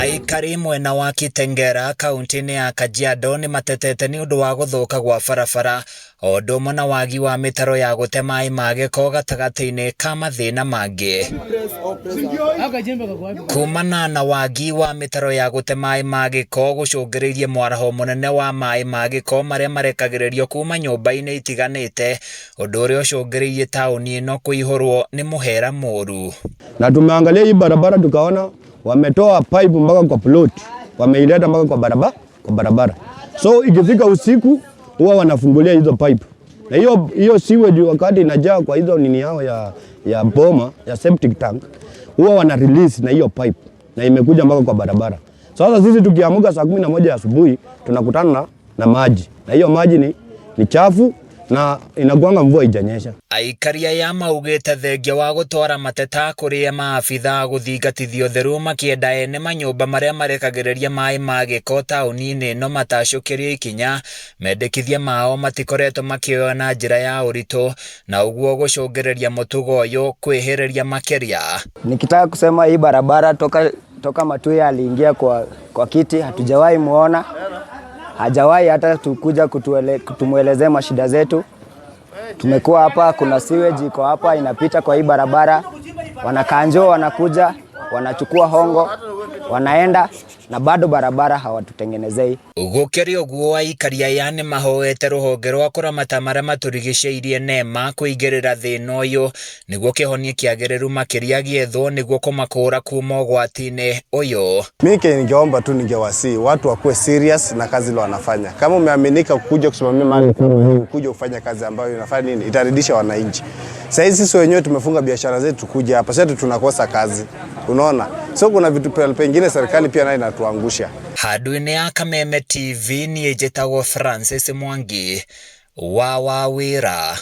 Aikari mwena wa Kitengera kaunti-inĩ ya Kajiado nĩ matetete nĩ ũndũ wa gũthũka gwa barabara o ũndũ ũmwe na wagi wa mĩtaro ya gũte maĩ ma gĩko gatagatĩ-inĩ ka mathĩna mangĩ. Kumana na wagi wa mĩtaro ya gũte maĩ ma gĩko gũcũngĩrĩirie mwaraho mũnene wa maĩ ma gĩko marĩa marekagĩrĩrio kuma nyũmba-inĩ itiganĩte, ũndũ ũrĩa ũcũngĩrĩirie taũni ĩno kũihũrwo nĩ mũhera mũru. Na tumeangalia hii barabara tukaona wametoa pipe mpaka kwa plot, wameileta mpaka kwa barabara, kwa barabara. So ikifika usiku huwa wanafungulia hizo pipe, na hiyo hiyo sewage wakati inajaa kwa hizo nini yao ya boma ya septic tank huwa wana release na hiyo pipe na imekuja mpaka kwa barabara. Sasa sisi tukiamka saa 11 asubuhi tunakutana na maji, na hiyo maji ni chafu na inakuanga mvua ijanyesha. Aikari aya maugĩte thengia wa gũtwara mateta kũrĩ maabitha gũthingatithia ũtheru, makĩenda ene manyũmba marĩa marekagĩrĩria maĩ ma gĩko taũni-inĩ ĩno matacũkĩrio ikinya, mendekithia mao matikoretwo makĩoywo na njĩra ya ũritũ na ũguo gũcũngĩrĩria mũtugo ũyũ kwĩhĩrĩria makĩria. Nikitaka kusema hii barabara toka Matuya aliingia kwa kiti hatujawahi muona, hajawahi hata tukuja kutumwelezea mashida zetu. Tumekuwa hapa, kuna sewage iko hapa inapita kwa hii barabara, wanakanjo wanakuja wanachukua hongo wanaenda, na bado barabara hawatutengenezei. Gũkĩrĩ ũguo, aikari aya nĩ mahoete rũhonge rwa kũramata marĩa matũrigicĩirie NEMA kũingĩrĩra thĩna ũyũ nĩguo kĩhonia kĩagĩrĩru makĩria gĩethwo nĩguo kũmakũra kuma ũgwati-inĩ ũyũ. Mimi kenye ningeomba tu, ningewasihi watu wakuwe serious na kazi ile wanafanya. Kama umeaminika kuja kusimamia mahali kama hii, kuja kufanya kazi ambayo inafanya nini, itaridhisha wananchi. Sasa hizi sisi wenyewe tumefunga biashara zetu kuja hapa, sasa tunakosa kazi, unaona? So kuna vitu pengine serikali pia nayo inatuangusha. Handũ-inĩ ya Kameme TV, niĩ njĩtagwo Francis Mwangi wa Wawĩra.